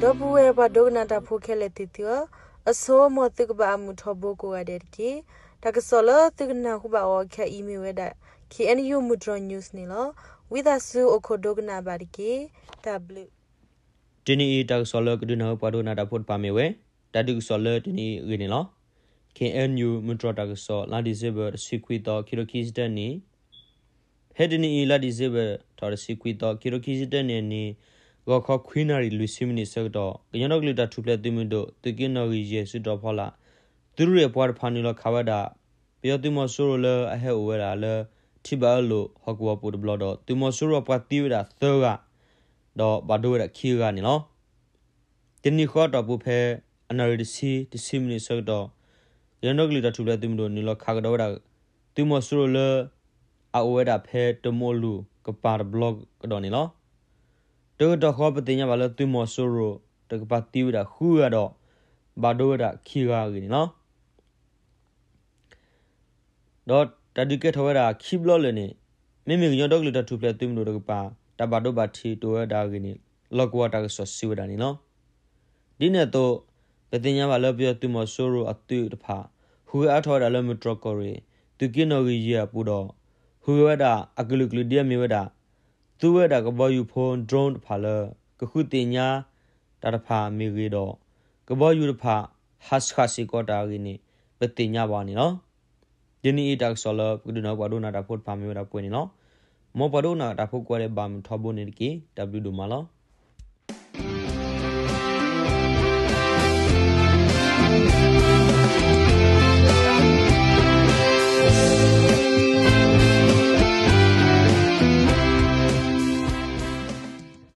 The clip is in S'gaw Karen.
ဒီပုၢ်ဝဲၢ်ပှၤဒိကနၣ်တၢ်ဖိခဲလၢာ်သ့ၣ်သုဧၢ, အဆိ မ်သုကဘၣ်အမုာ်ထီဘိကိးဂၤဒဲးတက့ၢ်. တၢ်ကစီၣ်လၢသုကနၢ်ဟူဘၣ်အီၤခဲအံၤမ့ၢ်ဝဲဒၣ် K N U မုၢ်တြီၤ news န့ၣ်လီၤ. ဝံသးစူၤအိၣ်ခိးဒိကနၣ်ဘၣ်တက့ၢ်. တၢ်ဘျုး တနံၤအံၤတၢ်ကစီၣ်လၢကဒုးနၢ်ဟူပှၤဒိကနၣ်တၢ်ဖိတဖၣ်မ့ၢ်ဝဲ တၢ်ဒုးကစီၣ်လၢတနံၤအံၤအဂ့ၢ်န့ၣ်လီၤ. K N U မုၢ်တြီၤတၢ်ကစီၣ် လါဒံၣ်စ့ဘၢၣ် တဆံခွံသီ ခံကထိခံဆံတၢနံၣ်, ဖဲတနံၤအံၤ လါဒံၣ်စ့ဘၢၣ် ထီၣ်တဆံခွံသီ ခံကထိခံဆံတၢနံၣ်အနံၤ ဂီၤခီခွံနၣ်ရံၣ် လွံၢ်ဆံမံးနံးဆၢကတီၢ် ကညီဒီကလုာ်တၢ်ထူၣ်ဖျဲးသုးမုၢ်ဒိၣ် သုးက့နီၣ်ဂံၢ်ယဲၢ် စုတီၤဖီလာ် သုးရ့ၣ်အပှၤတဖၣ်နုာ်လီၤခးဝဲဒၣ် ပယီၤသုးမီၤစိရိၤလၢအဟဲအိၣ်ဝဲဒၣ်လၢ ထံဘၣ်အၢလိာ်ဟီၣ်ကဝီၤပူၤတဘျီဒီး သုးမီၤစိရိၤအပှၤသံဝဲဒၣ်သၢဂၤ ဒီးဘၣ်ဒိဝဲဒၣ်ခံဂၤန့ၣ်လီၤ. တနံၤဃီအတီၢ်ပူၤဖဲ အနၣ်ရံၣ်တဆံ တဆံမံးနံးဆၢကတီၢ် ကညီဒီကလုာ်တၢ်ထူၣ်ဖျဲးသုးမုၢ်ဒိၣ် နုာ်လီၤခးကဒီးဝဲဒၣ် သုးမီၤစိရိၤလၢ အအိၣ်ဝဲဒၣ်ဖဲတမူအလူၢ်ကပၤတဘျီကဒီးန့ၣ်လီၤ. တကတီၢ်ဃီ ပသ့ၣ်ညါဘၣ်လၢသုးမီၤစိရိၤတကပၤသံဝဲဒၣ်ဃုဂၤဒီး ဘၣ်ဒိဝဲဒၣ်ခံဂၤအဂ့ၢ်န့ၣ်လီၤ. ဒီးတၢ်ဒုးကဲထီၣ်ဝဲဒၣ်ခံဘျီလၢာ်န့ၣ် မ့မ့ၢ်ကညီဒီကလုာ်တၢ်ထူၣ်ဖျဲးသုးမုၢ်ဒိၣ်တကပၤ တၢ်ဘၣ်ဒိဘၣ်ထံးတအိၣ်ဝဲဒၣ်အဂ့ၢ်န့ၣ် လီၢ်ကဝီၤတၢ်ကစီၣ်စံးဝဲဒၣ်န့ၣ်လီၤ. ဒ်န့ၣ်အသိး ပသ့ၣ်ညါဘၣ်လၢပယီၤသုးမီၤစိရိၤအသုးတဖၣ် ဟူးဂဲၤအါထီၣ်ဝဲဒၣ်လၢမုၢ်တြီၤကီၢ်ရ့ၣ် သုးက့နီၣ်ဂံၢ်ယဲၢ်အပူၤဒီး ဟူးဂဲၤဝဲဒၣ်အကလုာ်ကလုာ်ဒ်အမ့ၢ်ဝဲဒၣ် သူဝဲဒၣ်ကဘီယူၤဖိ drone တဖၣ်လၢ ကဃုသ့ၣ်ညါတၢ်တဖၣ်မ့ၢ်ဂ့ၤဒီး ကဘီယူၤတဖၣ် ဟးဆှးစ့ၢ်ကီးတၢ်အဂ့ၢ်န့ၣ် ပသ့ၣ်ညါဘၣ်န့ၣ်လီၤ. တနံၤအံၤတၢ်ကစီၣ်လၢပကဒုးနၢ်ဟူပှၤဒိကနၣ်တၢ်ဖိတဖၣ်မ့ၢ်ဝဲဒၣ်ပှဲၤန့ၣ်လီၤ. မ်ပှၤဒိကနၣ်တၢ်ဖိကိးဂၤဒဲး ဘၣ်မုာ်ထီဘိန့ၣ်တက့ၢ်. တၢ်ဘျုးဒိၣ်မးလီၤ.